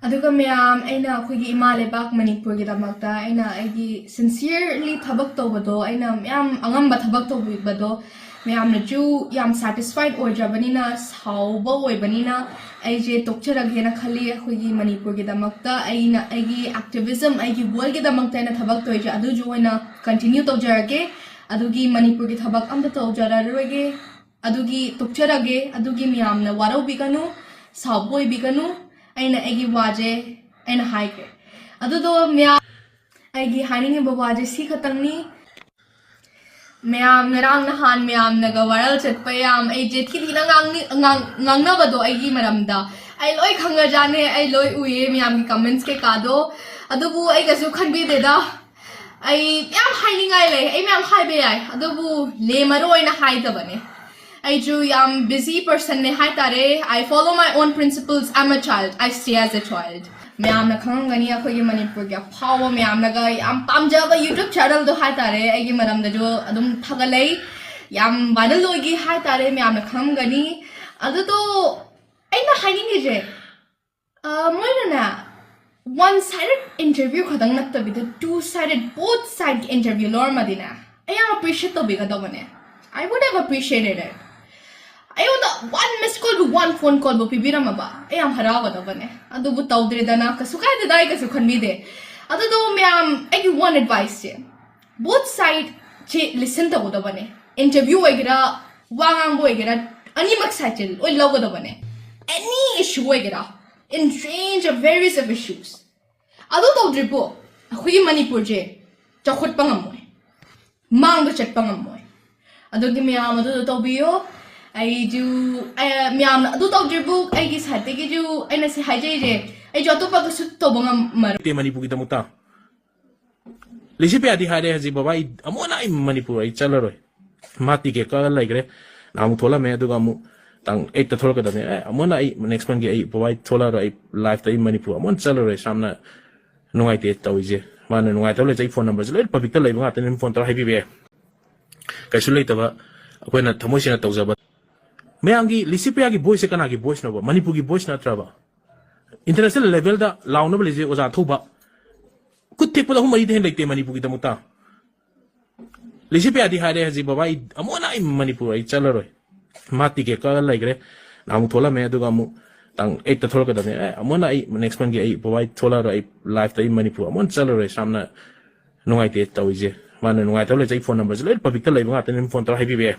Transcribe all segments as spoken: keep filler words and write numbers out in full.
ꯑꯗꯨꯒ ꯃꯌꯥꯝ, ꯑꯩꯅ ꯑꯩꯈꯣꯏꯒꯤ ꯏꯃꯥ ꯂꯩꯕꯥꯛ ꯃꯅꯤꯄꯨꯔꯒꯤꯗꯃꯛꯇ ꯑꯩꯅ ꯑꯩꯒꯤ sincerely ꯊꯕꯛ ꯇꯧꯕꯗꯣ, ꯑꯩꯅ ꯃꯌꯥꯝ ꯑꯉꯝꯕ ꯊꯕꯛ ꯇꯧꯕꯤꯕꯗꯣ ꯃꯌꯥꯝꯅꯁꯨ ꯌꯥꯝ satisfied ꯑꯣꯏꯗ꯭ꯔꯕꯅꯤꯅ, ꯁꯥꯎꯕ ꯑꯣꯏꯕꯅꯤꯅ, ꯑꯩꯁꯦ ꯇꯣꯛꯆꯔꯒꯦꯅ ꯈꯜꯂꯤ꯫ ꯑꯩꯈꯣꯏꯒꯤ ꯃꯅꯤꯄꯨꯔꯒꯤꯗꯃꯛꯇ ꯑꯩꯅ ꯑꯩꯒꯤ activism, ꯑꯩꯒꯤ worldꯒꯤꯗꯃꯛꯇ ꯑꯩꯅ ꯊꯕꯛ ꯇꯧꯔꯤꯁꯦ ꯑꯗꯨꯁꯨ ꯑꯣꯏꯅ continue ꯇꯧꯖꯔꯒꯦ꯫ ꯑꯗꯨꯒꯤ ꯃꯅꯤꯄꯨꯔꯒꯤ ꯊꯕꯛ ꯑꯝꯇ ꯇꯧꯖꯔꯔꯣꯏꯒꯦ꯫ ꯑꯗꯨꯒꯤ ꯇꯣꯛꯆꯔꯒꯦ꯫ ꯑꯗꯨꯒꯤ ꯃꯌꯥꯝꯅ ꯋꯥꯔꯧꯕꯤꯒꯅꯨ, ꯁꯥꯎꯕ ꯑꯣꯏꯕꯤꯒꯅꯨ꯫ ꯑꯩꯅ ꯑꯩꯒꯤ ꯋꯥꯁꯦ ꯑꯩꯅ ꯍꯥꯏꯈ꯭ꯔꯦ꯫ ꯑꯗꯨꯗꯣ ꯃꯌꯥꯝ, ꯑꯩꯒꯤ ꯍꯥꯏꯅꯤꯡꯉꯤꯕ ꯋꯥꯁꯦ ꯁꯤ ꯈꯛꯇꯪꯅꯤ꯫ ꯃꯌꯥꯝ, ꯉꯔꯥꯡ ꯅꯍꯥꯟ ꯃꯌꯥꯝꯅꯒ viral ꯆꯠꯄ ꯌꯥꯝ ꯑꯩꯁꯦ ꯊꯤ ꯊꯤꯅ ꯉꯥꯡꯅꯤ-, ꯉꯥꯡ-, ꯉꯥꯡꯅꯕꯗꯣ ꯑꯩꯒꯤ ꯃꯔꯝꯗ꯫ ꯑꯩ ꯂꯣꯏ ꯈꯪꯉꯖꯥꯠꯅꯦ, ꯑꯩ ꯂꯣꯏ ꯎꯏꯌꯦ ꯃꯌꯥꯝꯒꯤ comments ꯀꯩꯀꯥꯗꯣ꯫ ꯑꯗꯨꯕꯨ ꯑꯩ ꯀꯩꯁꯨ ꯈꯟꯕꯤꯗꯦꯗ꯫ ꯑꯩ ꯌꯥꯝ ꯍꯥꯏꯅꯤꯡꯉꯥꯏ ꯂꯩ, ꯑꯩ ꯃꯌꯥꯝ ꯍꯥꯏꯕ ꯌꯥꯏ, ꯑꯗꯨꯕꯨ ꯂꯦꯝꯃꯔꯣꯏꯅ ꯍꯥꯏꯗꯕꯅꯦ꯫ ꯑꯩꯁꯨ ꯌꯥꯝ busy personꯅꯦ ꯍꯥꯏꯇꯥꯔꯦ꯫ I follow my own principles. I'm a child. I stay as a child. ꯃꯌꯥꯝꯅ ꯈꯪꯉꯝꯒꯅꯤ, ꯑꯩꯈꯣꯏꯒꯤ ꯃꯅꯤꯄꯨꯔꯒꯤ ꯑꯐꯥꯎꯕ ꯃꯌꯥꯝꯅꯒ ꯌꯥꯝ ꯄꯥꯝꯖꯕ YouTube channelꯗꯣ ꯍꯥꯏꯇꯥꯔꯦ, ꯑꯩꯒꯤ ꯃꯔꯝꯗꯁꯨ ꯑꯗꯨꯝ ꯊꯥꯒꯠꯂꯛꯏ, ꯌꯥꯝ viral ꯑꯣꯏꯈꯤ ꯍꯥꯏꯇꯥꯔꯦ, ꯃꯌꯥꯝꯅ ꯈꯪꯉꯝꯒꯅꯤ꯫ ꯑꯗꯨꯗꯣ ꯑꯩꯅ ꯍꯥꯏꯅꯤꯡꯉꯤꯁꯦ, ꯑ, ꯃꯣꯏꯅꯅꯦ, one sided interview ꯈꯛꯇꯪ ꯅꯠꯇꯕꯤꯗ, two sided, both sideꯀꯤ interview ꯂꯧꯔꯝꯃꯗꯤꯅꯦ, ꯑꯩ ꯌꯥꯝ appreciate ꯇꯧꯕꯤꯒꯗꯧꯕꯅꯦ꯫ I would have appreciated it. ꯑꯩꯉꯣꯟꯗ one missed callꯕꯨ, one phone callꯕꯨ ꯄꯤꯕꯤꯔꯝꯃꯕ ꯑꯩ ꯌꯥꯝ ꯍꯔꯥꯎꯒꯗꯕꯅꯦ꯫ ꯑꯗꯨꯕꯨ ꯇꯧꯗ꯭ꯔꯦꯗꯅ, ꯀꯩꯁꯨ ꯀꯥꯏꯗꯦꯗ, ꯑꯩ ꯀꯩꯁꯨ ꯈꯟꯕꯤꯗꯦ꯫ ꯑꯗꯨꯗꯣ ꯃꯌꯥꯝ, ꯑꯩꯒꯤ one adviceꯁꯦ, both sideꯁꯦ listen ꯇꯧꯒꯗꯕꯅꯦ꯫ Interview ꯑꯣꯏꯒꯦꯔꯥ, ꯋꯥ ꯉꯥꯡꯕ ꯑꯣꯏꯒꯦꯔꯥ, ꯑꯅꯤꯃꯛ sideꯁꯦ ꯂꯣꯏ ꯂꯧꯒꯗꯕꯅꯦ꯫ Any issue ꯑꯣꯏꯒꯦꯔꯥ, in range of various of issues. ꯑꯗꯨ ꯇꯧꯗ꯭ꯔꯤꯕꯣ ꯑꯩꯈꯣꯏꯒꯤ ꯃꯅꯤꯄꯨꯔꯁꯦ ꯆꯥꯎꯈꯠꯄ ꯉꯝꯃꯣꯏ, ꯃꯥꯡꯗ ꯆꯠꯄ ꯉꯝꯃꯣꯏ꯫ ꯑꯗꯨꯒꯤ ꯃꯌꯥꯝ ꯑꯗꯨꯗꯣ ꯇꯧꯕꯤꯌꯣ꯫ ꯑꯩꯁꯨ, ꯑ, ꯃꯌꯥꯝꯅ ꯑꯗꯨ ꯇꯧꯗ꯭ꯔꯤꯕꯨ ꯑꯩꯒꯤ sideꯇꯒꯤꯁꯨ ꯑꯩꯅ ꯁꯤ ꯍꯥꯏꯖꯔꯤꯁꯦ, ꯑꯩꯁꯨ ꯑꯇꯣꯞꯄ ꯀꯩꯁꯨ ꯇꯧꯕ ꯉꯝꯃꯔꯣꯏ꯫ ꯅꯠꯇꯦ, ꯃꯅꯤꯄꯨꯔꯒꯤꯗꯃꯛꯇ ꯂꯤꯁꯤꯄ꯭ꯔꯤꯌꯥꯗꯤ ꯍꯥꯏꯔꯦ ꯍꯧꯖꯤꯛ, "ꯕꯕꯥ, ꯑꯩ ꯑꯃꯨꯛ ꯍꯟꯅ ꯑꯩ ꯃꯅꯤꯄꯨꯔ ꯑꯩ ꯆꯠꯂꯔꯣꯏ꯫ ꯃꯥ ꯇꯤꯀꯦꯠ ꯀꯛꯑ ꯂꯩꯈ꯭ꯔꯦ꯫ ꯅꯍꯥꯟꯃꯨꯛ ꯊꯣꯛꯂꯝꯃꯦ, ꯑꯗꯨꯒ ꯑꯃꯨꯛ ꯇꯥꯡ eightꯇ ꯊꯣꯛꯂꯛꯀꯗꯕꯅꯦ꯫ ꯑꯦ, ꯑꯃꯨꯛ ꯍꯟꯅ ꯑꯩ next monthꯒꯤ ꯑꯩ ꯕꯕꯥ, ꯑꯩ ꯊꯣꯛꯂꯛꯑꯔꯣꯏ, ꯑꯩ lifeꯇ ꯑꯩ ꯃꯅꯤꯄꯨꯔ ꯑꯃꯨꯛ ꯍꯟꯅ ꯆꯠꯂꯔꯣꯏ꯫ ꯁꯥꯝꯅ ꯅꯨꯡꯉꯥꯏꯇꯦ ꯇꯧꯔꯤꯁꯦ꯫ ꯃꯥꯅ ꯅꯨꯡꯉꯥꯏꯇꯕ ꯂꯩꯇꯦ, ꯑꯩ phone numberꯁꯦ ꯂꯣꯏꯅ publicꯇ ꯂꯩꯕ ꯉꯥꯛꯇꯅꯤ, ꯑꯗꯨꯝ phone ꯇꯧꯔ ꯍꯥꯏꯕꯤꯕ ꯌꯥꯏ꯫ ꯀꯩꯁꯨ ꯂꯩꯇꯕ, ꯑꯩꯈꯣꯏꯅ ꯊꯃꯣꯏ ꯁꯦꯡꯅ ꯇꯧꯖꯕ꯫ ꯃꯌꯥꯝꯒꯤ ꯂꯤꯁꯤꯄ꯭ꯔꯤꯌꯥꯒꯤ voiceꯁꯦ ꯀꯅꯥꯒꯤ voiceꯅꯣꯕ? ꯃꯅꯤꯄꯨꯔꯒꯤ voice ꯅꯠꯇ꯭ꯔꯕ? International level ꯗ ꯂꯥꯎꯅꯕ ꯂꯩꯖꯩ ꯑꯣꯖꯥ ꯑꯊꯧꯕ꯫ ꯈꯨꯠ ꯊꯦꯛꯄꯗ ꯑꯍꯨꯝ ꯃꯔꯤꯗ ꯍꯦꯟꯅ ꯂꯩꯇꯦ ꯃꯅꯤꯄꯨꯔꯒꯤꯗꯃꯛꯇ꯫ ꯂꯤꯁꯤꯄ꯭ꯔꯤꯌꯥꯗꯤ ꯍꯥꯏꯔꯦ ꯍꯧꯖꯤꯛ, "ꯕꯕꯥ, ꯑꯩ ꯑꯃꯨꯛ ꯍꯟꯅ ꯑꯩ ꯃꯅꯤꯄꯨꯔ ꯑꯩ ꯆꯠꯂꯔꯣꯏ"꯫ ꯃꯥ ꯇꯤꯀꯦꯠ ꯀꯛꯑ ꯂꯩꯈ꯭ꯔꯦ꯫ ꯅꯍꯥꯟꯃꯨꯛ ꯊꯣꯛꯂꯝꯃꯦ, ꯑꯗꯨꯒ ꯑꯃꯨꯛ ꯇꯥꯡ ꯑꯩꯠꯇ ꯊꯣꯛꯂꯛꯀꯗꯕꯅꯦ꯫ "ꯑꯦ, ꯑꯃꯨꯛ ꯍꯟꯅ ꯑꯩ next month ꯀꯤ ꯑꯩ, ꯕꯕꯥ, ꯑꯩ ꯊꯣꯛꯂꯛꯑꯔꯣꯏ, ꯑꯩ life ꯇ ꯑꯩ ꯃꯅꯤꯄꯨꯔ ꯑꯃꯨꯛ ꯍꯟꯅ ꯆꯠꯂꯔꯣꯏ, ꯌꯥꯝꯅ ꯅꯨꯡꯉꯥꯏꯇꯦ ꯇꯧꯔꯤꯁꯦ"꯫ ꯃꯥꯅ ꯅꯨꯡꯉꯥꯏꯇꯕ ꯂꯩꯇꯦ, ꯑꯩ phone number ꯁꯦ ꯂꯣꯏ public ꯇ ꯂꯩꯕ ꯉꯥꯛꯇꯅꯤ, ꯑꯗꯨꯝ phone ꯇꯧꯔ ꯍꯥꯏꯕꯤꯕ ꯌꯥꯏ꯫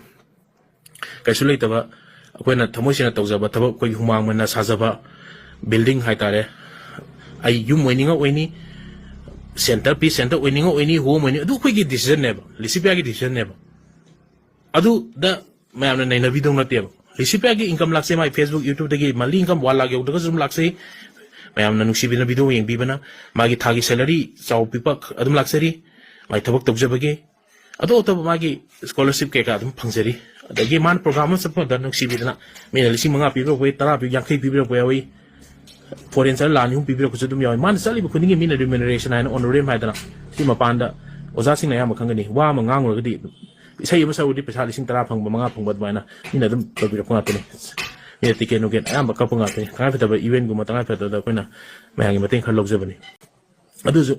ꯀꯩꯁꯨ ꯂꯩꯇꯕ, ꯑꯩꯈꯣꯏꯅ ꯊꯃꯣꯏ ꯁꯦꯡꯅ ꯇꯧꯖꯕ ꯊꯕꯛ, ꯑꯩꯈꯣꯏꯒꯤ ꯍꯨꯃꯥꯡ ꯃꯟꯅ ꯁꯥꯖꯕ building ꯍꯥꯏꯇꯥꯔꯦ, ꯑꯩ ꯌꯨꯝ ꯑꯣꯏꯅꯤꯡꯉ ꯑꯣꯏꯅꯤ, center, peace center ꯑꯣꯏꯅꯤꯡꯉ ꯑꯣꯏꯅꯤ, home ꯑꯣꯏꯅꯤ, ꯑꯗꯨ ꯑꯩꯈꯣꯏꯒꯤ decision ꯅꯦꯕ, ꯂꯤꯁꯤꯄ꯭ꯔꯤꯌꯥꯒꯤ decision ꯅꯦꯕ꯫ ꯑꯗꯨꯗ ꯃꯌꯥꯝꯅ ꯅꯩꯅꯕꯤꯗꯧ ꯅꯠꯇꯦꯕ꯫ ꯂꯤꯁꯤꯄ꯭ꯔꯤꯌꯥꯒꯤ income ꯂꯥꯛꯆꯩ, ꯃꯥꯒꯤ Facebook, YouTube ꯇꯒꯤ monthly income one lakh ꯌꯧꯗ꯭ꯔꯒꯁꯨ ꯑꯗꯨꯝ ꯂꯥꯛꯆꯩ꯫ ꯃꯌꯥꯝꯅ ꯅꯨꯡꯁꯤꯕꯤꯅ video ꯌꯦꯡꯕꯤꯕꯅ, ꯃꯥꯒꯤ ꯊꯥꯒꯤ salary ꯆꯥꯎ ꯄꯤꯛꯄ ꯑꯗꯨꯝ ꯂꯥꯛꯆꯔꯤ꯫ ꯃꯥꯒꯤ ꯊꯕꯛ ꯇꯧꯖꯕꯒꯤ ꯑꯇꯣꯞ ꯑꯇꯣꯞꯄ ꯃꯥꯒꯤ scholarship ꯀꯩꯀꯥ ꯑꯗꯨꯝ ꯐꯪꯖꯔꯤ꯫ ꯑꯗꯒꯤ ꯃꯥꯅ program ꯑꯃ ꯆꯠꯄꯗ ꯅꯨꯡꯁꯤꯕꯤꯗꯅ ꯃꯤꯅ ꯂꯤꯁꯤꯡ ꯃꯉꯥ ꯄꯤꯕꯤꯔꯛꯄ ꯌꯥꯎꯏ, ꯇꯔꯥ ꯄꯤ, ꯌꯥꯡꯈꯩ ꯄꯤꯕꯤꯔꯛꯄ ꯌꯥꯎꯏ꯫ Foreign ꯆꯠꯂ ꯂꯥꯛ ꯑꯅꯤ ꯑꯍꯨꯝ ꯄꯤꯕꯤꯔꯛꯄꯁꯨ ꯑꯗꯨꯝ ꯌꯥꯎꯏ꯫ ꯃꯥꯅ ꯆꯠꯂꯤꯕ ꯈꯨꯗꯤꯡꯒꯤ ꯃꯤꯅ remuneration ꯍꯥꯏꯅ, honorarium ꯍꯥꯏꯗꯅ, ꯁꯤ ꯃꯄꯥꯟꯗ ꯑꯣꯖꯥꯁꯤꯡꯅ ꯑꯌꯥꯝꯕ ꯈꯪꯒꯅꯤ꯫ ꯋꯥ ꯑꯃ ꯉꯥꯡꯉꯨꯔꯒꯗꯤ ꯏꯁꯩ ꯑꯃ ꯁꯛꯎꯔꯗꯤ ꯄꯩꯁꯥ ꯂꯤꯁꯤꯡ ꯇꯔꯥ ꯐꯪꯕ, ꯃꯉꯥ ꯐꯪꯕ ꯑꯗꯨꯃꯥꯏꯅ ꯃꯤꯅ ꯑꯗꯨꯝ ꯇꯧꯕꯤꯔꯛꯄ ꯉꯥꯛꯇꯅꯤ꯫ ꯃꯤꯅ ticket ꯅꯨꯡꯀꯦꯠ ꯑꯌꯥꯝꯕ ꯀꯛꯄ ꯉꯥꯛꯇꯅꯤ꯫ ꯇꯉꯥꯏ ꯐꯗꯕ event ꯒꯨꯝꯕ, ꯇꯉꯥꯏ ꯐꯗꯕꯗ ꯑꯩꯈꯣꯏꯅ ꯃꯌꯥꯝꯒꯤ ꯃꯇꯦꯡ ꯈꯔ ꯂꯧꯖꯕꯅꯤ꯫ ꯑꯗꯨꯁꯨ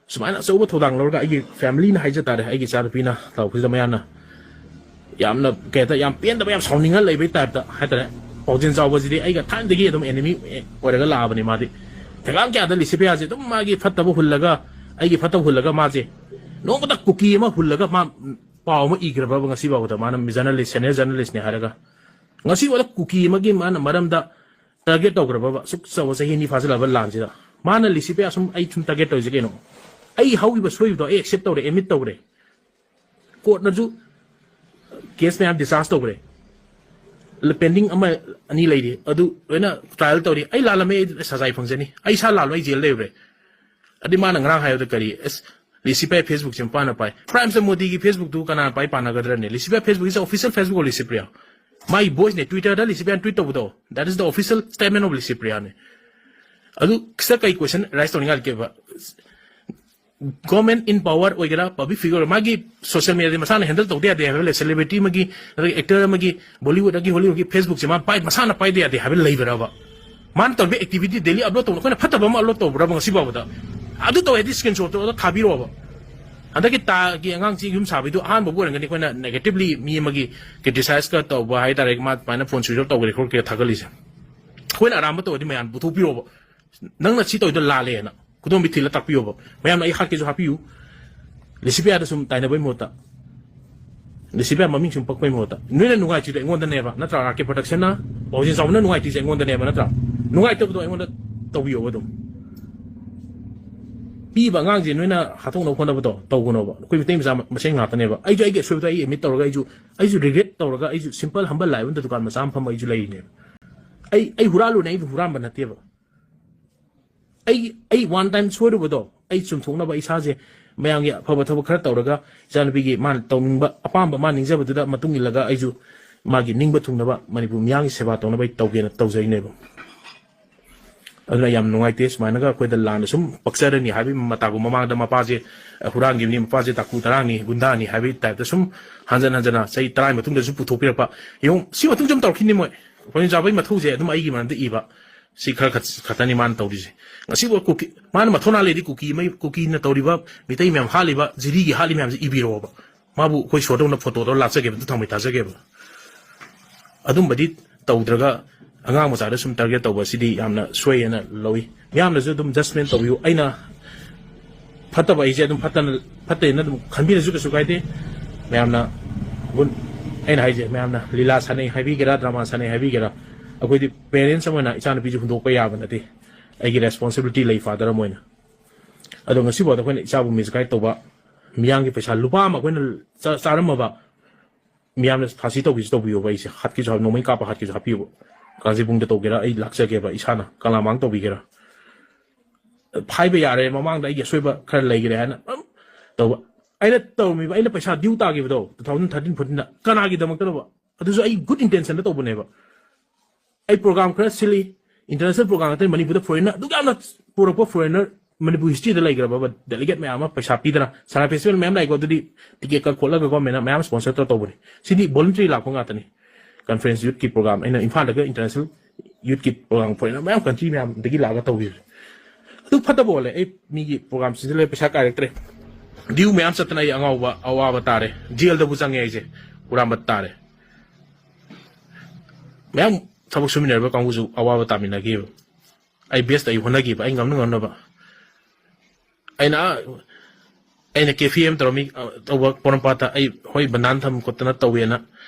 ꯁꯨꯃꯥꯏꯅ ꯑꯆꯧꯕ ꯊꯧꯗꯥꯡ ꯂꯧꯔꯒ ꯑꯩꯒꯤ family ꯅ ꯍꯥꯏꯖ ꯇꯥꯔꯦ, ꯑꯩꯒꯤ ꯏꯆꯥꯅꯨꯄꯤꯅ ꯇꯧꯔꯛꯄꯁꯤꯗ ꯃꯌꯥꯝꯅ ꯌꯥꯝꯅ ꯀꯩ ꯍꯥꯏꯇꯥꯔꯦ, ꯌꯥꯝ ꯄꯦꯟꯗꯕ, ꯌꯥꯝ ꯁꯥꯎꯅꯤꯡꯉ ꯂꯩꯕꯩ type ꯇ ꯍꯥꯏꯇꯥꯔꯦ꯫ ꯄꯥꯎꯖꯦꯜ ꯆꯥꯎꯕꯁꯤꯗꯤ ꯑꯩꯒ ꯊꯥꯏꯅꯗꯒꯤ ꯑꯗꯨꯝ enemy ꯑꯣꯏꯔꯒ ꯂꯥꯛꯑꯕꯅꯤ꯫ ꯃꯥꯗꯤ ꯊꯦꯡꯒꯥꯡ ꯀꯌꯥꯗ ꯂꯤꯁꯤꯄ꯭ꯔꯤꯌꯥꯁꯦ ꯑꯗꯨꯝ ꯃꯥꯒꯤ ꯐꯠꯇꯕ ꯍꯨꯜꯂꯒ, ꯑꯩꯒꯤ ꯐꯠꯇꯕ ꯍꯨꯜꯂꯒ ꯃꯥꯁꯦ ꯅꯣꯡꯃꯇ ꯀꯨꯀꯤ ꯑꯃ ꯍꯨꯜꯂꯒ ꯃꯥ ꯄꯥꯎ ꯑꯃ ꯏꯈ꯭ꯔꯕꯕ ꯉꯁꯤ ꯐꯥꯎꯕꯗ? ꯃꯥꯅ journalist, senior journalist ꯅꯦ ꯍꯥꯏꯔꯒ ꯉꯁꯤ ꯐꯥꯎꯗ ꯀꯨꯀꯤ ꯑꯃꯒꯤ ꯃꯥꯅ ꯃꯔꯝꯗ target ꯇꯧꯈ꯭ꯔꯕꯕ? ꯑꯁꯨꯛ ꯆꯥꯎꯕ ꯆꯍꯤ ꯑꯅꯤ ꯐꯥꯖꯤꯜꯂꯛꯑꯕ ꯂꯥꯟꯁꯤꯗ ꯃꯥꯅ ꯂꯤꯁꯤꯄ꯭ꯔꯤꯌꯥ ꯁꯨꯝ, "ꯑꯩ ꯁꯨꯝ target ꯇꯧꯔꯤꯁꯦ ꯀꯩꯅꯣ? ꯑꯩ ꯍꯧꯈꯤꯕ ꯁꯣꯏꯕꯗꯣ ꯑꯩ accept ꯇꯧꯔꯦ, admit ꯇꯧꯔꯦ꯫ Court ꯅꯁꯨ case ꯃꯌꯥꯝ discharge ꯇꯧꯈ꯭ꯔꯦ꯫ Pending ꯑꯃ ꯑꯅꯤ ꯂꯩꯔꯤ, ꯑꯗꯨ ꯂꯣꯏꯅ trial ꯇꯧꯔꯤ꯫ ꯑꯩ ꯂꯥꯜꯂꯝꯃꯦ, ꯑꯩ ꯁꯖꯥꯏ ꯐꯪꯖꯅꯤ꯫ ꯑꯩ ꯏꯁꯥ ꯂꯥꯜꯂꯣ, ꯑꯩ ꯖꯦꯜ ꯂꯩꯔꯨꯔꯦ"꯫ ꯑꯗꯩ ꯃꯥꯅ ꯉꯔꯥꯡ ꯍꯥꯏꯕꯗ ꯀꯔꯤ, ꯑꯁ, ꯂꯤꯁꯤꯄ꯭ꯔꯤꯌꯥ Facebook ꯁꯦ ꯃꯄꯥꯅ ꯄꯥꯏ꯫ Prime Minister ꯃꯣꯗꯤꯒꯤ Facebook ꯇꯨ ꯀꯅꯥꯅ ꯄꯥꯏ ꯄꯥꯅꯒꯗ꯭ꯔꯅꯦ? Licypriya Facebook is the official Facebook of Licypriya. ꯃꯥꯒꯤ voice ꯅꯦ, Twitter ꯗ ꯂꯤꯁꯤꯄ꯭ꯔꯤꯌꯥꯅ tweet ꯇꯧꯕꯗꯣ, that is the official statement of ꯂꯤꯁꯤꯄ꯭ꯔꯤꯌꯥꯅꯦ꯫ ꯑꯗꯨ ꯁꯤꯗ ꯀꯩ question raise ꯇꯧꯅꯤꯡꯉꯥꯏ ꯂꯩꯒꯦꯕ? Government in power ꯑꯣꯏꯒꯦꯔꯥ, public figure ꯑꯣꯏꯒꯦꯔꯥ, ꯃꯥꯒꯤ social media ꯗꯤ ꯃꯁꯥꯅ handle ꯇꯧꯗ ꯌꯥꯗꯦ ꯍꯥꯏꯕ ꯂꯩ? Celebrity ꯑꯃꯒꯤ, ꯅꯠꯇ꯭ꯔꯒ actor ꯑꯃꯒꯤ, Bollywood ꯑꯃꯒꯤ, Hollywood ꯀꯤ Facebook ꯁꯦ ꯃꯥ ꯄꯥꯏ-, ꯃꯁꯥꯅ ꯄꯥꯏꯗ ꯌꯥꯗꯦ ꯍꯥꯏꯕ ꯂꯩꯕ꯭ꯔꯕ? ꯃꯥꯅ ꯇꯧꯔꯤꯕ activity daily upload ꯇꯧꯕ, ꯑꯩꯈꯣꯏꯅ ꯐꯠꯇꯕ ꯑꯃ upload ꯇꯧꯕ꯭ꯔꯕ ꯉꯁꯤ ꯐꯥꯎꯕꯗ? ꯑꯗꯨ ꯇꯧꯋꯦ ꯍꯥꯏꯗꯤ screenshot ꯇꯧꯔꯒ ꯊꯥꯕꯤꯔꯛꯑꯣꯕ꯫ ꯍꯟꯗꯛꯀꯤ ꯇꯥꯒꯤ ꯑꯉꯥꯡꯁꯤ ꯌꯨꯝ ꯁꯥꯕꯩꯗꯣ ꯑꯍꯥꯟꯕꯕꯨ ꯑꯣꯏꯔꯝꯒꯅꯤ ꯑꯩꯈꯣꯏꯅ negatively ꯃꯤ ꯑꯃꯒꯤ criticize ꯀ ꯇꯧꯕ ꯍꯥꯏꯇꯥꯔꯦ, ꯃꯥ ꯑꯗꯨꯃꯥꯏꯅ phone switch off ꯇꯧꯈ꯭ꯔꯦ ꯈꯣꯠꯈ꯭ꯔꯦ ꯊꯥꯒꯠꯂꯤꯁꯦ꯫ ꯑꯩꯈꯣꯏꯅ ꯑꯔꯥꯟꯕ ꯇꯧꯔꯗꯤ ꯃꯌꯥꯝ ꯄꯨꯊꯣꯛꯄꯤꯔꯛꯑꯣꯕ꯫ ꯅꯪꯅ ꯁꯤ ꯇꯧꯔꯤꯗꯣ ꯂꯥꯜꯂꯦꯅ ꯈꯨꯗꯣꯝꯕꯤ ꯊꯤꯜꯂ ꯇꯥꯛꯄꯤꯌꯣꯕ꯫ ꯃꯌꯥꯝꯅ ꯑꯩ ꯍꯥꯠꯀꯦꯁꯨ ꯍꯥꯠꯄꯤꯌꯨ꯫ ꯂꯤꯁꯤꯄꯤꯌꯥꯗ ꯁꯨꯝ ꯇꯥꯏꯅꯕꯩ ꯃꯍꯨꯠꯇ, ꯂꯤꯁꯤꯄꯤꯌꯥ ꯃꯃꯤꯡ ꯁꯨꯝ ꯄꯛꯄꯩ ꯃꯍꯨꯠꯇ, ꯅꯣꯏꯅ ꯅꯨꯡꯉꯥꯏꯇ꯭ꯔꯤꯗꯣ ꯑꯩꯉꯣꯟꯗꯅꯦꯕ, ꯅꯠꯇ꯭ꯔꯥ? ꯑꯥꯔ ꯀꯦ ꯄ꯭ꯔꯗꯛꯁꯟꯅ, ꯄꯥꯎꯖꯦꯟ ꯆꯥꯎꯕꯅ ꯅꯨꯡꯉꯥꯏꯇ꯭ꯔꯤꯁꯦ ꯑꯩꯉꯣꯟꯗꯅꯦꯕ, ꯅꯠꯇ꯭ꯔꯥ? ꯅꯨꯡꯉꯥꯏꯇꯕꯗꯣ ꯑꯩꯉꯣꯟꯗ ꯇꯧꯕꯤꯌꯣꯕ ꯑꯗꯨꯝ꯫ ꯄꯤꯕ ꯑꯉꯥꯡꯁꯦ ꯅꯣꯏꯅ ꯍꯥꯠꯇꯣꯛꯅꯕ ꯍꯣꯠꯅꯕꯗꯣ ꯇꯧꯒꯅꯣꯕ꯫ ꯑꯩꯈꯣꯏ ꯃꯤꯇꯩ ꯃꯆꯥ ꯃꯁꯦꯟ ꯉꯥꯛꯇꯅꯦꯕ꯫ ꯑꯩꯁꯨ ꯑꯩꯒꯤ ꯑꯁꯣꯏꯕꯗꯣ ꯑꯩ admit ꯇꯧꯔꯒ ꯑꯩꯁꯨ, ꯑꯩꯁꯨ regret ꯇꯧꯔꯒ ꯑꯩꯁꯨ simple humble life ꯑꯃꯗ ꯗꯨꯀꯥꯟ ꯃꯆꯥ ꯑꯃ ꯐꯝꯃ ꯑꯩꯁꯨ ꯂꯩꯔꯤꯅꯦꯕ꯫ ꯑꯩ, ꯑꯩ ꯍꯨꯔꯥꯜꯂꯨꯅꯦ, ꯑꯩ ꯍꯨꯔꯥꯟꯕ ꯅꯠꯇꯦꯕ꯫ ꯑꯩ, ꯑꯩ one time ꯁꯣꯏꯔꯨꯕꯗꯣ ꯑꯩ ꯆꯨꯝꯊꯣꯛꯅꯕ ꯏꯁꯥꯁꯦ ꯃꯌꯥꯝꯒꯤ ꯑꯐꯕ ꯊꯕꯛ ꯈꯔ ꯇꯧꯔꯒ ꯏꯆꯥꯅꯨꯄꯤꯒꯤ ꯃꯥꯅ ꯇꯧꯅꯤꯡꯕ ꯑꯄꯥꯝꯕ, ꯃꯥ ꯅꯤꯡꯖꯕꯗꯨꯗ ꯃꯇꯨꯡ ꯏꯜꯂꯒ ꯑꯩꯁꯨ ꯃꯥꯒꯤ ꯅꯤꯡꯕ ꯊꯨꯡꯅꯕ ꯃꯅꯤꯄꯨꯔ ꯃꯤꯌꯥꯝꯒꯤ ꯁꯦꯕꯥ ꯇꯧꯅꯕ ꯑꯩ ꯇꯧꯒꯦꯅ ꯇꯧꯖꯩꯅꯦꯕ꯫ ꯑꯗꯨꯅ ꯌꯥꯝ ꯅꯨꯡꯉꯥꯏꯇꯦ꯫ ꯁꯨꯃꯥꯏꯅꯒ ꯑꯩꯈꯣꯏꯗ ꯂꯥꯟꯅ ꯁꯨꯝ ꯄꯛꯆꯔꯅꯤ ꯍꯥꯏꯕꯒꯤ ꯃꯇꯥꯒꯨꯝ ꯃꯃꯥꯡꯗ ꯃꯄꯥꯁꯦ ꯍꯨꯔꯥꯟꯈꯤꯕꯅꯤ, ꯃꯄꯥꯁꯦ ꯇꯥꯀꯨ ꯇꯔꯥꯡꯅꯤ, ꯒꯨꯟꯗꯥꯅꯤ ꯍꯥꯏꯕꯒꯤ type ꯇ ꯁꯨꯝ ꯍꯟꯖꯟ ꯍꯟꯖꯟꯅ ꯆꯍꯤ ꯇꯔꯥꯒꯤ ꯃꯇꯨꯡꯗꯁꯨ ꯄꯨꯊꯣꯛꯄꯤꯔꯛꯄ꯫ ꯌꯦꯡꯉꯨ, ꯁꯤ ꯃꯇꯨꯡꯁꯨ ꯑꯗꯨꯝ ꯇꯧꯔꯛꯈꯤꯅꯤ ꯃꯣꯏ꯫ ꯄꯥꯎꯖꯦꯟ ꯆꯥꯎꯕꯒꯤ ꯃꯊꯧꯁꯦ ꯑꯗꯨꯝ ꯑꯩꯒꯤ ꯃꯔꯝꯗ ꯏꯕ꯫ ꯁꯤ ꯈꯔ ꯈꯛ-, ꯈꯛꯇꯅꯤ ꯃꯥꯅ ꯇꯧꯔꯤꯁꯦ꯫ ꯉꯁꯤꯐꯥꯎ ꯀꯨꯀꯤ, ꯃꯥꯅ ꯃꯊꯧꯅꯥ ꯂꯩꯔꯗꯤ ꯀꯨꯀꯤ ꯃꯩ-, ꯀꯨꯀꯤꯅ ꯇꯧꯔꯤꯕ, ꯃꯤꯇꯩ ꯃꯌꯥꯝ ꯍꯥꯠꯂꯤꯕ, ꯖꯤꯔꯤꯒꯤ ꯍꯥꯠꯂꯤ ꯃꯌꯥꯝꯁꯦ ꯏꯕꯤꯔꯛꯑꯣꯕ꯫ ꯃꯥꯕꯨ ꯑꯩꯈꯣꯏ ꯁꯣꯔꯗꯧꯅ photo ꯇꯧꯔ ꯂꯥꯠꯆꯒꯦꯕ, ꯑꯗꯨ ꯊꯥꯡꯃꯩ ꯊꯥꯖꯒꯦꯕ꯫ ꯑꯗꯨꯝꯕꯗꯤ ꯇꯧꯗ꯭ꯔꯒ ꯑꯉꯥꯡ ꯃꯆꯥꯗ ꯁꯨꯝ target ꯇꯧꯕ ꯁꯤꯗꯤ ꯌꯥꯝꯅ ꯁꯣꯏ ꯍꯥꯏꯅ ꯂꯧꯏ꯫ ꯃꯤꯌꯥꯝꯅꯁꯨ ꯑꯗꯨꯝ judgment ꯇꯧꯕꯤꯌꯨ꯫ ꯑꯩꯅ ꯐꯠꯇꯕ ꯑꯩꯁꯦ ꯑꯗꯨꯝ ꯐꯠꯇꯅ, ꯐꯠꯇꯦꯅ ꯑꯗꯨꯝ ꯈꯟꯕꯤꯔꯁꯨ ꯀꯩꯁꯨ ꯀꯥꯏꯗꯦ꯫ ꯃꯌꯥꯝꯅ ꯒꯨꯟ-, ꯑꯩꯅ ꯍꯥꯏꯁꯦ, ꯃꯌꯥꯝꯅ ꯂꯤꯂꯥ ꯁꯥꯟꯅꯩ ꯍꯥꯏꯕꯤꯒꯦꯔꯥ, drama ꯁꯥꯟꯅꯩ ꯍꯥꯏꯕꯤꯒꯦꯔꯥ, ꯑꯩꯈꯣꯏꯗꯤ parents ꯑꯃ ꯑꯣꯏꯅ ꯏꯆꯥꯅꯨꯄꯤꯁꯨ ꯍꯨꯟꯗꯣꯛꯄ ꯌꯥꯕ ꯅꯠꯇꯦ꯫ ꯑꯩꯒꯤ responsibility ꯂꯩ father ꯑꯃ ꯑꯣꯏꯅ꯫ ꯑꯗꯣ ꯉꯁꯤꯐꯥꯎꯗ ꯑꯩꯈꯣꯏꯅ ꯏꯆꯥꯕꯨ misguide ꯇꯧꯕ, ꯃꯤꯌꯥꯝꯒꯤ ꯄꯩꯁꯥ ꯂꯨꯄꯥ ꯑꯃ ꯑꯩꯈꯣꯏꯅ ꯆꯥ-, ꯆꯥꯔꯝꯃꯕ, ꯃꯤꯌꯥꯝꯅ ꯐꯥꯁꯤ ꯇꯧꯒꯦꯁꯨ ꯇꯧꯕꯤꯌꯣꯕ, ꯑꯩꯁꯦ ꯍꯥꯠꯀꯦꯁꯨ ꯍꯥꯠ-, ꯅꯣꯡꯃꯩ ꯀꯥꯞꯄ ꯍꯥꯠꯀꯦꯁꯨ ꯍꯥꯠꯄꯤꯌꯣꯕ꯫ ꯀꯥꯟꯆꯤꯄꯨꯔꯗ ꯇꯧꯒꯦꯔꯥ ꯑꯩ ꯂꯥꯛꯆꯒꯦꯕ, ꯏꯁꯥꯅ ꯀꯪꯂꯥꯃꯥꯡ ꯇꯧꯕꯤꯒꯦꯔꯥ꯫ ꯍꯥꯏꯕ ꯌꯥꯔꯦ, ꯃꯃꯥꯡꯗ ꯑꯩꯒꯤ ꯑꯁꯣꯏꯕ ꯈꯔ ꯂꯩꯈ꯭ꯔꯦ ꯍꯥꯏꯅ ꯑꯗꯨꯝ ꯇꯧꯕ꯫ ꯑꯩꯅ ꯇꯧꯔꯝꯃꯤꯕ, ꯑꯩꯅ ꯄꯩꯁꯥ due ꯇꯥꯈꯤꯕꯗꯣ two thousand thirteen fourteen ꯗ ꯀꯅꯥꯒꯤꯗꯃꯛꯇꯅꯣꯕ? ꯑꯗꯨꯁꯨ ꯑꯩ good intention ꯗ ꯇꯧꯕꯅꯦꯕ꯫ ꯑꯩ program ꯈꯔ ꯁꯤꯜꯂꯤ, international program ꯅꯠꯇꯅ ꯃꯅꯤꯄꯨꯔꯗ foreigner ꯑꯗꯨꯛ ꯌꯥꯝꯅ ꯄꯨꯔꯛꯄ foreigner ꯃꯅꯤꯄꯨꯔ history ꯗ ꯂꯩꯈ꯭ꯔꯕ delegate ꯃꯌꯥꯝ ꯑꯃ ꯄꯩꯁꯥ ꯄꯤꯗꯅ ꯁꯉꯥꯏ festival ꯃꯌꯥꯝ ꯂꯥꯛꯏꯀꯣ, ꯑꯗꯨꯗꯤ ticket ꯀꯛ ꯈꯣꯠꯂꯒ government ꯅ ꯃꯌꯥꯝ sponsor ꯇꯧꯔ ꯇꯧꯕꯅꯤ꯫ ꯁꯤꯗꯤ voluntary ꯂꯥꯛꯄ ꯉꯥꯛꯇꯅꯤ꯫ Conference youth ꯀꯤ program ꯑꯩꯅ ꯏꯝꯐꯥꯜꯗꯒ international ꯌꯨꯠꯀꯤ ꯄ꯭ꯔꯣꯒ꯭ꯔꯥꯝ ꯐꯣꯔꯦꯟꯅꯔ ꯃꯌꯥꯝ ꯀꯟꯇ꯭ꯔꯤ ꯃꯌꯥꯝꯗꯒꯤ ꯂꯥꯛꯑꯒ ꯇꯧꯕꯤꯕ꯫ ꯑꯗꯨ ꯐꯠꯇꯕ ꯑꯣꯜꯂꯦ꯫ ꯑꯩ ꯃꯤꯒꯤ ꯄ꯭ꯔꯣꯒ꯭ꯔꯥꯝ ꯁꯤꯟꯖꯜꯂꯦ, ꯄꯩꯁꯥ ꯀꯥꯏꯔꯛꯇ꯭ꯔꯦ, ꯗ꯭ꯌꯨ ꯃꯌꯥꯝ ꯆꯠꯇꯅ ꯑꯩ ꯑꯉꯥꯎꯕ ꯑꯋꯥꯕ ꯇꯥꯔꯦ, ꯖꯦꯜꯗꯕꯨ ꯆꯪꯉꯦ ꯑꯩꯁꯦ, ꯍꯨꯔꯥꯟꯕ ꯇꯥꯔꯦ꯫ ꯃꯌꯥꯝ ꯊꯕꯛ ꯁꯨꯃꯤꯟꯅꯔꯤꯕ ꯀꯥꯡꯕꯨꯁꯨ ꯑꯋꯥꯕ ꯇꯥꯃꯤꯟꯅꯈꯤꯕ꯫ ꯑꯩ ꯕꯦꯁꯇ ꯑꯩ ꯍꯣꯠꯅꯈꯤꯕ, ꯑꯩ ꯉꯝꯅ ꯉꯝꯅꯕ꯫ ꯑꯩꯅ ꯑꯩꯅ ꯀꯦ ꯐꯤ ꯑꯦꯝ ꯇꯧꯔꯝꯃꯤ, ꯑ, ꯇꯧꯕ ꯄꯣꯔꯣꯝꯄꯥꯠꯇ ꯑꯩ ꯍꯣꯏ ꯕꯟꯗꯥꯟ ꯊꯝ ꯈꯣꯠꯇꯅ ꯇꯧꯋꯦꯅ꯫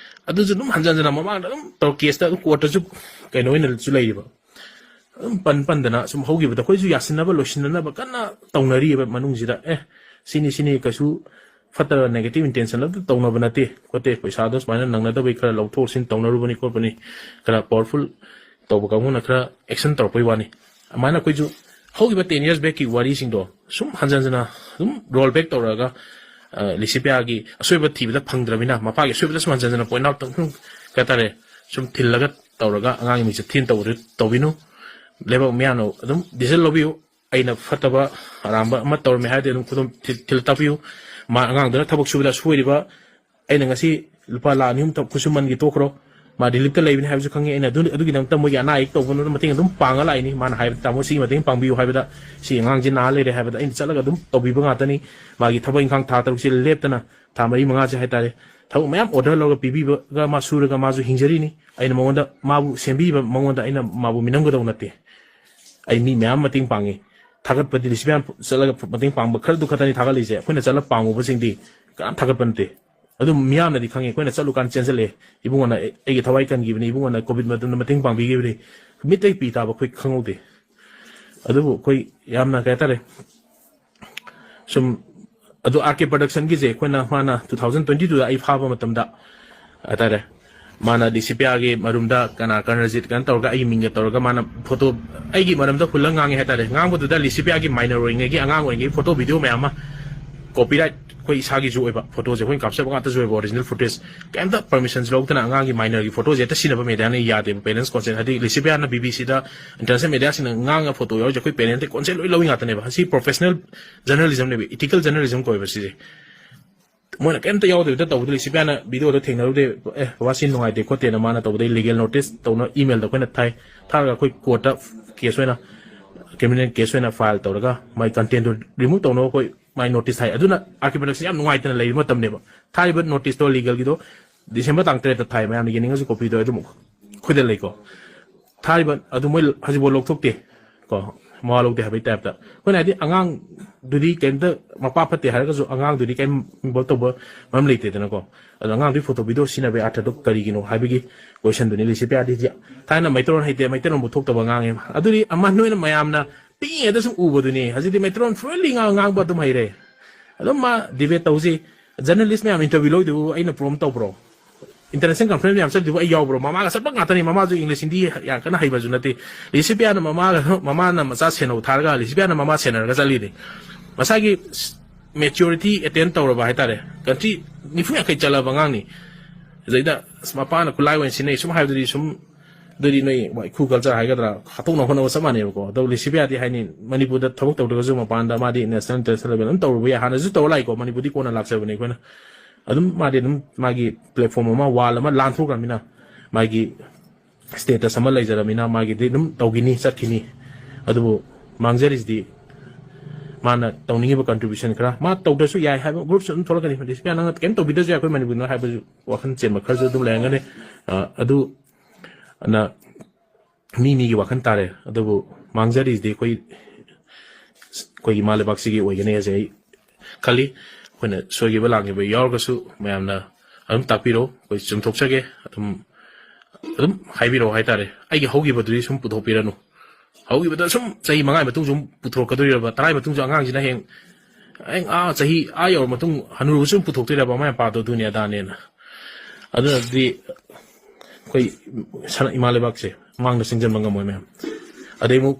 ꯑꯗꯨꯁꯨ ꯑꯗꯨꯝ ꯍꯟꯖꯟ ꯍꯟꯖꯟꯅ ꯃꯃꯥꯡꯗ ꯑꯗꯨꯝ ꯇꯧꯔ ꯀꯦꯁꯇ ꯑꯗꯨꯝ ꯀꯣꯔꯠꯇꯁꯨ ꯀꯩꯅꯣ ꯑꯣꯏꯅꯁꯨ ꯂꯩꯔꯤꯕ꯫ ꯑꯗꯨꯝ ꯄꯟ ꯄꯟꯗꯅ ꯁꯨꯝ ꯍꯧꯈꯤꯕꯗ ꯑꯩꯈꯣꯏꯁꯨ ꯌꯥꯁꯤꯟꯅꯕ ꯂꯣꯏꯁꯤꯟꯅꯅꯕ ꯀꯟꯅ ꯇꯧꯅꯔꯤꯑꯕ ꯃꯅꯨꯡꯁꯤꯗ꯫ ꯑꯦ, ꯁꯤꯅꯤ ꯁꯤꯅꯤ, ꯀꯩꯁꯨ ꯐꯠꯇꯕ negative intention ꯑꯝꯇ ꯇꯧꯅꯕ ꯅꯠꯇꯦ ꯈꯣꯠꯇꯦ, ꯄꯩꯁꯥꯗꯣ ꯁꯨꯃꯥꯏꯅ ꯅꯪꯅꯗꯕꯩ ꯈꯔ ꯂꯧꯊꯣꯛ ꯂꯧꯁꯤꯟ ꯇꯧꯅꯔꯨꯕꯅꯤ ꯈꯣꯠꯄꯅꯤ, ꯈꯔ powerful ꯇꯧꯕ ꯀꯥꯡꯕꯨꯅ ꯈꯔ action ꯇꯧꯔꯛꯄꯩ ꯋꯥꯅꯤ꯫ ꯑꯗꯨꯃꯥꯏꯅ ꯑꯩꯈꯣꯏꯁꯨ ꯍꯧꯈꯤꯕ ten years backꯀꯤ ꯋꯥꯔꯤꯁꯤꯡꯗꯣ ꯁꯨꯝ ꯍꯟꯖꯟ ꯍꯟꯖꯟꯅ ꯑꯗꯨꯝ roll back ꯇꯧꯔꯒ, ꯑ, ꯂꯤꯁꯤꯄꯤꯌꯥꯒꯤ ꯑꯁꯣꯏꯕ ꯊꯤꯕꯗ ꯐꯪꯗ꯭ꯔꯕꯅꯤꯅ ꯃꯄꯥꯒꯤ ꯑꯁꯣꯏꯕꯗ ꯁꯨꯝ ꯍꯟꯖꯟ ꯍꯟꯖꯟꯅ point out ꯇꯧ-, ꯁꯨꯝ, ꯀꯩ ꯍꯥꯏꯇꯥꯔꯦ, ꯁꯨꯝ ꯊꯤꯜꯂꯒ ꯇꯧꯔꯒ ꯑꯉꯥꯡꯒꯤ ꯃꯤꯡꯆꯠ ꯊꯤꯅ ꯇꯧꯕꯗꯨ ꯇꯧꯕꯤꯅꯨ꯫ ꯂꯩꯕꯥꯛ ꯃꯤꯌꯥꯝꯅ ꯑꯗꯨꯝ decision ꯂꯧꯕꯤꯌꯨ꯫ ꯑꯩꯅ ꯐꯠꯇꯕ ꯑꯔꯥꯟꯕ ꯑꯃ ꯇꯧꯔꯝꯃꯦ ꯍꯥꯏꯔꯗꯤ ꯑꯗꯨꯝ ꯈꯨꯗꯣꯝ ꯊꯤꯜ-, ꯊꯤꯜ ꯇꯥꯛꯄꯤꯌꯨ꯫ ꯃꯥ ꯑꯉꯥꯡꯗꯨꯅ ꯊꯕꯛ ꯁꯨꯕꯗ ꯁꯣꯏꯔꯤꯕ, ꯑꯩꯅ ꯉꯁꯤ ꯂꯨꯄꯥ ꯂꯥꯈ ꯑꯅꯤ ꯑꯍꯨꯝ ꯈꯨꯠꯁꯨꯃꯟꯒꯤ ꯇꯣꯛꯈ꯭ꯔꯣ, ꯃꯥ reliefꯇ ꯂꯩꯕꯅꯤ ꯍꯥꯏꯕꯁꯨ ꯈꯪꯉꯤ꯫ ꯑꯩꯅ ꯑꯗꯨ, ꯑꯗꯨꯒꯤꯗꯃꯛꯇ ꯃꯣꯏꯒꯤ ꯑꯅꯥ ꯑꯌꯦꯛ ꯇꯧꯕꯗ ꯃꯇꯦꯡ ꯑꯗꯨꯝ ꯄꯥꯡꯉ ꯂꯥꯛꯏꯅꯤ꯫ ꯃꯥꯅ ꯍꯥꯏꯕꯗ, "ꯇꯥꯃꯣ, ꯁꯤꯒꯤ ꯃꯇꯦꯡ ꯄꯥꯡꯕꯤꯌꯨ" ꯍꯥꯏꯕꯗ, "ꯁꯤ ꯑꯉꯥꯡꯁꯤ ꯅꯥ ꯂꯩꯔꯦ" ꯍꯥꯏꯕꯗ ꯑꯩꯅ ꯆꯠꯂꯒ ꯑꯗꯨꯝ ꯇꯧꯕꯤꯕ ꯉꯥꯛꯇꯅꯤ꯫ ꯃꯥꯒꯤ ꯊꯕꯛ ꯏꯪꯈꯥꯡ ꯊꯥ ꯇꯔꯨꯛꯁꯦ ꯂꯦꯞꯇꯅ, ꯊꯥ ꯃꯔꯤ ꯃꯉꯥꯁꯦ ꯍꯥꯏꯇꯥꯔꯦ, ꯊꯕꯛ ꯃꯌꯥꯝ order ꯂꯧꯔꯒ ꯄꯤꯕꯤꯕꯒ ꯃꯥ ꯁꯨꯔꯒ ꯃꯥꯁꯨ ꯍꯤꯡꯖꯔꯤꯅꯤ꯫ ꯑꯩꯅ ꯃꯉꯣꯟꯗ, ꯃꯥꯕꯨ ꯁꯦꯝꯕꯤꯕ, ꯃꯉꯣꯟꯗ ꯑꯩꯅ ꯃꯥꯕꯨ ꯃꯤꯅꯝꯒꯗꯧ ꯅꯠꯇꯦ꯫ ꯑꯩ ꯃꯤ ꯃꯌꯥꯝ ꯃꯇꯦꯡ ꯄꯥꯡꯉꯤ꯫ ꯊꯥꯒꯠꯄꯗꯤ ꯂꯤꯁꯤꯕꯤꯌꯥꯟ ꯆꯠꯂꯒ ꯃꯇꯦꯡ ꯄꯥꯡꯕ ꯈꯔꯗꯨ ꯈꯛꯇꯅꯤ ꯊꯥꯒꯠꯂꯤꯁꯦ꯫ ꯑꯩꯈꯣꯏꯅ ꯆꯠꯂ ꯄꯥꯡꯉꯨꯕꯁꯤꯡꯗꯤ ꯀꯅꯥꯝ ꯊꯥꯒꯠꯄ ꯅꯠꯇꯦ꯫ ꯑꯗꯨꯝ ꯃꯤꯌꯥꯝꯅꯗꯤ ꯈꯪꯉꯤ, ꯑꯩꯈꯣꯏꯅ ꯆꯠꯂꯨꯀꯥꯟꯗ ꯆꯦꯟꯁꯤꯜꯂꯛꯑꯦ, "ꯏꯕꯨꯡꯉꯣꯅ ꯑꯩ-, ꯑꯩꯒꯤ ꯊꯋꯥꯏ ꯀꯟꯈꯤꯕꯅꯤ, ꯏꯕꯨꯡꯉꯣꯅ COVID ꯃꯇꯝꯗ ꯃꯇꯦꯡ ꯄꯥꯡꯕꯤꯈꯤꯕꯅꯤ"꯫ ꯃꯤꯠꯇꯒꯤ ꯄꯤ ꯇꯥꯕ ꯑꯩꯈꯣꯏ ꯈꯪꯍꯧꯗꯦ꯫ ꯑꯗꯨꯕꯨ ꯑꯩꯈꯣꯏ ꯌꯥꯝꯅ, ꯀꯩ ꯍꯥꯏꯇꯥꯔꯦ, ꯁꯨꯝ, ꯑꯗꯣ ꯑꯥꯔ ꯀꯦ ꯄ꯭ꯔꯗꯛꯁꯟꯒꯤꯁꯦ ꯑꯩꯈꯣꯏꯅ, ꯃꯥꯅ two thousand twenty twoꯗ ꯑꯩ ꯐꯥꯕ ꯃꯇꯝꯗ ꯍꯥꯏꯇꯥꯔꯦ, ꯃꯥꯅ ꯂꯤꯁꯤꯄꯤꯌꯥꯒꯤ ꯃꯔꯨꯝꯗ ꯀꯅꯥ, ꯀꯔꯅꯖꯤꯠ ꯀꯩꯅꯣ ꯇꯧꯔꯒ ꯑꯩꯒꯤ ꯃꯤꯡꯒ ꯇꯧꯔꯒ ꯃꯥꯅ ꯐꯣꯇꯣ ꯑꯩꯒꯤ ꯃꯔꯝꯗ ꯍꯨꯜꯂꯒ ꯉꯥꯡꯉꯦ ꯍꯥꯏꯇꯥꯔꯦ꯫ ꯉꯥꯡꯕꯗꯨꯗ ꯂꯤꯁꯤꯄꯤꯌꯥꯒꯤ minor ꯑꯣꯏꯔꯤꯉꯩꯒꯤ, ꯑꯉꯥꯡ ꯑꯣꯏꯔꯤꯉꯩꯒꯤ ꯐꯣꯇꯣ ꯚꯤꯗꯤꯑꯣ ꯃꯌꯥꯝ ꯑꯃ, copyright ꯑꯩꯈꯣꯏ ꯏꯁꯥꯒꯤꯁꯨ ꯑꯣꯏꯕ ꯐꯣꯇꯣꯁꯦ ꯑꯩꯈꯣꯏꯅ ꯀꯥꯞꯆꯕ ꯉꯥꯛꯇꯁꯨ ꯑꯣꯏꯕ, original footage, ꯀꯩꯝꯇ permission ꯂꯧꯗꯅ ꯑꯉꯥꯡꯒꯤ minorꯒꯤ ꯐꯣꯇꯣꯁꯦ ꯍꯦꯛꯇ ꯁꯤꯖꯤꯟꯅꯕ mediaꯅ ꯌꯥꯗꯦꯕ, parents consent꯫ ꯍꯥꯏꯗꯤ ꯂꯤꯁꯤꯄꯤꯌꯥꯅ BBC ꯗ, international mediaꯁꯤꯡꯅ ꯉꯥꯡꯉ ꯐꯣꯇꯣ ꯌꯥꯎꯔꯤꯁꯦ ꯑꯩꯈꯣꯏ parentꯇꯩ consent ꯂꯣꯏ ꯂꯧꯏ ꯉꯥꯛꯇꯅꯦꯕ꯫ ꯑꯁꯤ professional journalismꯅꯦꯕ, ethical journalism ꯀꯧꯋꯦꯕ ꯁꯤꯁꯦ꯫ ꯃꯣꯏꯅ ꯀꯩꯝꯇ ꯌꯥꯎꯗꯕꯤꯗ ꯇꯧꯕꯗ ꯂꯤꯁꯤꯄꯤꯌꯥꯅ ꯚꯤꯗꯤꯑꯣꯗꯣ ꯊꯦꯡꯅꯔꯨꯗꯦ, "ꯑꯦ, ꯕꯕꯥ, ꯁꯤ ꯅꯨꯡꯉꯥꯏꯇꯦ ꯈꯣꯠꯇꯦꯅ" ꯃꯥꯅ ꯇꯧꯕꯗꯩ ꯂꯤꯒꯦꯜ ꯅꯣꯇꯤꯁ ꯇꯧꯅ ꯏꯃꯦꯜꯗ ꯑꯩꯈꯣꯏꯅ ꯊꯥꯏ꯫ ꯊꯥꯔꯒ ꯑꯩꯈꯣꯏ ꯀꯣꯔꯠꯇ ꯀꯦꯁ ꯑꯣꯏꯅ, ꯀ꯭ꯔꯤꯃꯤꯅꯦꯜ ꯀꯦꯁ ꯑꯣꯏꯅ ꯐꯥꯏꯜ ꯇꯧꯔꯒ ꯃꯥꯏ ꯀꯟꯇꯦꯟꯗꯣ ꯔꯤꯃꯨꯚ ꯇꯧꯅꯕ ꯑꯩꯈꯣꯏ ꯃꯥꯏ ꯅꯣꯇꯤꯁ ꯊꯥꯏ꯫ ꯑꯗꯨꯅ ꯑꯥꯔ ꯀꯦ ꯄ꯭ꯔꯗꯛꯁꯟ ꯌꯥꯝ ꯅꯨꯡꯉꯥꯏꯇꯅ ꯂꯩꯔꯤꯕ ꯃꯇꯝꯅꯦꯕ꯫ ꯊꯥꯔꯤꯕ ꯅꯣꯇꯤꯁꯇꯣ ꯂꯤꯒꯦꯜꯒꯤꯗꯣ ꯗꯤꯁꯦꯝꯕꯔ ꯇꯥꯡ ꯇꯔꯦꯠꯇ ꯊꯥꯏ, ꯃꯌꯥꯝꯅ ꯌꯦꯡꯅꯤꯡꯉꯁꯨ ꯀꯣꯄꯤꯗꯣ ꯑꯗꯨꯝ ꯑꯩꯈꯣꯏꯗ ꯂꯩꯀꯣ꯫ ꯊꯥꯔꯤꯕ ꯑꯗꯨ ꯃꯣꯏ ꯍꯧꯖꯤꯛꯐꯥꯎ ꯂꯧꯊꯣꯛꯇꯦ ꯀꯣ, ꯃꯋꯥ ꯂꯧꯗꯦ ꯍꯥꯏꯕꯒꯤ ꯇꯥꯏꯞꯇ꯫ ꯑꯩꯈꯣꯏꯅ ꯍꯥꯏꯗꯤ ꯑꯉꯥꯡꯗꯨꯗꯤ ꯀꯩꯝꯇ, ꯃꯄꯥ ꯐꯠꯇꯦ ꯍꯥꯏꯔꯒꯁꯨ ꯑꯉꯥꯡꯗꯨꯗꯤ ꯀꯩꯝ ꯏꯟꯚꯣꯜꯕ ꯇꯧꯕ ꯃꯔꯝ ꯂꯩꯇꯦꯗꯅꯀꯣ꯫ ꯑꯗꯣ ꯑꯉꯥꯡꯗꯨꯒꯤ ꯐꯣꯇꯣ ꯚꯤꯗꯤꯑꯣ ꯁꯤꯖꯤꯟꯅꯕꯒꯤ ꯑꯥꯔꯊꯗꯣ ꯀꯔꯤꯒꯤꯅꯣ ꯍꯥꯏꯕꯒꯤ ꯀꯣꯏꯁꯟꯗꯨꯅꯤ ꯂꯤꯁꯤꯄꯤꯌꯥꯗꯤ ꯍꯧꯖꯤꯛ꯫ ꯊꯥꯏꯅ ꯃꯩꯇꯩꯂꯣꯟ ꯍꯩꯇꯦ, ꯃꯩꯇꯩꯂꯣꯟꯕꯨ ꯊꯣꯛꯇꯕ ꯑꯉꯥꯡꯅꯦ꯫ ꯑꯗꯨꯗꯤ ꯑꯃ ꯅꯣꯏꯅ ꯃꯌꯥꯝꯅ ꯄꯤꯛꯏꯉꯩꯗ ꯁꯨꯝ ꯎꯕꯗꯨꯅꯤ꯫ ꯍꯧꯖꯤꯛꯇꯤ ꯃꯩꯇꯩꯂꯣꯟ ꯐ꯭ꯂꯨꯑꯦꯟꯂꯤ ꯉꯥꯡ-, ꯉꯥꯡꯕ ꯑꯗꯨꯝ ꯍꯩꯔꯦ꯫ ꯑꯗꯨꯝ ꯃꯥ ꯗꯤꯕꯦꯠ ꯇꯧꯁꯤ, ꯖꯔꯅꯦꯂꯤꯁ ꯃꯌꯥꯝ ꯏꯟꯇꯔꯚ꯭ꯌꯨ ꯂꯧꯗꯨꯕꯨ ꯑꯩꯅ ꯄ꯭ꯔꯣꯝ ꯇꯧꯕ꯭ꯔꯣ? ꯏꯟꯇꯔꯅꯦꯁꯅꯦꯜ ꯀꯟꯐ꯭ꯔꯦꯟꯁ ꯃꯌꯥꯝ ꯆꯠꯂꯤꯗꯨꯕꯨ ꯑꯩ ꯌꯥꯎꯕ꯭ꯔꯣ? ꯃꯃꯥꯒ ꯆꯠꯄ ꯉꯥꯛꯇꯅꯤ꯫ ꯃꯃꯥꯁꯨ ꯏꯪꯂꯤꯁ ꯍꯤꯟꯗꯤ ꯌꯥꯝ ꯀꯟꯅ ꯍꯩꯕꯁꯨ ꯅꯠꯇꯦ꯫ ꯂꯤꯁꯤꯄꯤꯌꯥꯅ ꯃꯃꯥꯒ, ꯃꯃꯥꯅ ꯃꯆꯥ ꯁꯦꯟꯅꯧ ꯊꯥꯔꯒ ꯂꯤꯁꯤꯄꯤꯌꯥꯅ ꯃꯃꯥ ꯁꯦꯟꯅꯔꯒ ꯆꯠꯂꯤꯅꯤ꯫ ꯃꯁꯥꯒꯤ ꯃꯦꯆ꯭ꯌꯨꯔꯤꯇꯤ ꯑꯦꯇꯦꯟ ꯇꯧꯔꯕ ꯍꯥꯏꯇꯥꯔꯦ꯫ ꯀꯟꯇ꯭ꯔꯤ ꯅꯤꯐꯨ ꯌꯥꯡꯈꯩ ꯆꯠꯂꯕ ꯑꯉꯥꯡꯅꯤ꯫ ꯑꯗꯩꯗ ꯑꯁ, ꯃꯄꯥꯅ ꯈꯨꯠꯂꯥꯏ ꯑꯣꯏꯅ ꯁꯤꯖꯤꯟꯅꯩ ꯁꯨꯝ ꯍꯥꯏꯕꯗꯨꯗꯤ ꯁꯨꯝ, ꯑꯗꯨꯗꯤ ꯅꯣꯏ ꯋꯥꯏꯈꯨ ꯀꯜꯆꯔ ꯍꯥꯏꯒꯗ꯭ꯔꯥ, ꯍꯥꯠꯇꯣꯛꯅꯕ ꯍꯣꯠꯅꯕ ꯆꯞ ꯃꯥꯟꯅꯩꯕꯀꯣ꯫ ꯑꯗꯣ ꯂꯤꯁꯤꯄꯤꯌꯥꯗꯤ ꯍꯥꯏꯅꯤ, ꯃꯅꯤꯄꯨꯔꯗ ꯊꯕꯛ ꯇꯧꯗ꯭ꯔꯒꯁꯨ ꯃꯄꯥꯟꯗ ꯃꯥꯗꯤ ꯅꯦꯁꯅꯦꯜ ꯏꯟꯇꯔꯅꯦꯁꯅꯦꯜ ꯂꯦꯚꯦꯜ ꯑꯗꯨꯝ ꯇꯧꯔꯨꯕ ꯌꯥꯏ꯫ ꯍꯥꯟꯅꯁꯨ ꯇꯧꯔ ꯂꯥꯛꯏꯀꯣ, ꯃꯅꯤꯄꯨꯔꯗꯤ ꯀꯣꯟꯅ ꯂꯥꯛꯆꯕꯅꯦ ꯑꯩꯈꯣꯏꯅ꯫ ꯑꯗꯨꯝ ꯃꯥꯗꯤ ꯑꯗꯨꯝ ꯃꯥꯒꯤ ꯄ꯭ꯂꯦꯠꯐꯣꯝ ꯑꯃ, ꯋꯥꯜ ꯑꯃ ꯂꯥꯟꯊꯣꯛꯈ꯭ꯔꯕꯅꯤꯅ, ꯃꯥꯒꯤ ꯁ꯭ꯇꯦꯇꯁ ꯑꯃ ꯂꯩꯖꯔꯕꯅꯤꯅ ꯃꯥꯒꯤꯗꯤ ꯑꯗꯨꯝ ꯇꯧꯈꯤꯅꯤ, ꯆꯠꯈꯤꯅꯤ꯫ ꯑꯗꯨꯕꯨ ꯃꯥꯡꯖꯔꯤꯁꯤꯗꯤ ꯃꯥꯅ ꯇꯧꯅꯤꯡꯉꯤꯕ ꯀꯟꯇ꯭ꯔꯤꯕ꯭ꯌꯨꯁꯟ ꯈꯔ, ꯃꯥ ꯇꯧꯗ꯭ꯔꯁꯨ ꯌꯥꯏ ꯍꯥꯏꯕ ꯒ꯭ꯔꯨꯞꯁꯨ ꯑꯗꯨꯝ ꯊꯣꯛꯂꯛꯀꯅꯤ꯫ ꯂꯤꯁꯤꯄꯤꯌꯥ, ꯅꯪꯅ ꯀꯩꯝ ꯇꯧꯕꯤꯗ꯭ꯔꯁꯨ ꯌꯥꯏ, ꯑꯩꯈꯣꯏ ꯃꯅꯤꯄꯨꯔꯅ ꯍꯥꯏꯕꯁꯨ ꯋꯥꯈꯜ ꯆꯦꯟꯕ ꯈꯔꯁꯨ ꯑꯗꯨꯝ ꯂꯩꯔꯝꯒꯅꯤ꯫ ꯑ, ꯑꯗꯨ, ꯑꯗꯨꯅ ꯃꯤ ꯃꯤꯒꯤ ꯋꯥꯈꯜ ꯇꯥꯔꯦ꯫ ꯑꯗꯨꯕꯨ ꯃꯥꯡꯖꯔꯤꯁꯤꯗꯤ ꯑꯩꯈꯣꯏ, ꯑꯩꯈꯣꯏꯒꯤ ꯏꯃꯥ ꯂꯩꯕꯥꯛꯁꯤꯒꯤ ꯑꯣꯏꯒꯅꯤ ꯍꯥꯏꯁꯦ ꯑꯩ ꯈꯜꯂꯤ꯫ ꯑꯩꯈꯣꯏꯅ ꯁꯣꯏꯈꯤꯕ ꯂꯥꯟꯈꯤꯕ ꯌꯥꯎꯔꯒꯁꯨ ꯃꯌꯥꯝꯅ ꯑꯗꯨꯝ ꯇꯥꯛꯄꯤꯔꯣ, ꯑꯩꯈꯣꯏ ꯆꯨꯝꯊꯣꯛꯆꯒꯦ꯫ ꯑꯗꯨꯝ, ꯑꯗꯨꯝ ꯍꯥꯏꯕꯤꯔꯛꯑꯣ ꯍꯥꯏꯇꯥꯔꯦ꯫ ꯑꯩꯒꯤ ꯍꯧꯈꯤꯕꯗꯨꯗꯤ ꯁꯨꯝ ꯄꯨꯊꯣꯛꯄꯤꯔꯅꯨ꯫ ꯍꯧꯈꯤꯕꯗ ꯁꯨꯝ ꯆꯍꯤ ꯃꯉꯥꯒꯤ ꯃꯇꯨꯡꯁꯨ ꯑꯃꯨꯛ ꯄꯨꯊꯣꯔꯛꯀꯗꯣꯔꯤꯕ, ꯇꯔꯥꯒꯤ ꯃꯇꯨꯡꯁꯨ ꯑꯉꯥꯡꯁꯤꯅ ꯍꯌꯦꯡ, ꯍꯌꯦꯡ ꯑꯥ ꯆꯍꯤ ꯑꯥ ꯌꯧꯔ ꯃꯇꯨꯡ ꯍꯅꯨꯔꯕꯁꯨ ꯑꯗꯨꯝ ꯄꯨꯊꯣꯛꯇꯣꯏꯔꯕ ꯃꯃꯥ ꯃꯄꯥꯗꯣ ꯑꯗꯨꯅꯦ ꯑꯗꯥꯅꯦꯅ꯫ ꯑꯗꯨꯅꯗꯤ ꯑꯩꯈꯣꯏ ꯁꯅꯥ-, ꯏꯃꯥ ꯂꯩꯕꯥꯛꯁꯦ ꯃꯥꯡꯗ ꯆꯪꯁꯤꯟꯕ ꯉꯝꯃꯣꯏ ꯃꯌꯥꯝ꯫ ꯑꯗꯩ ꯑꯃꯨꯛ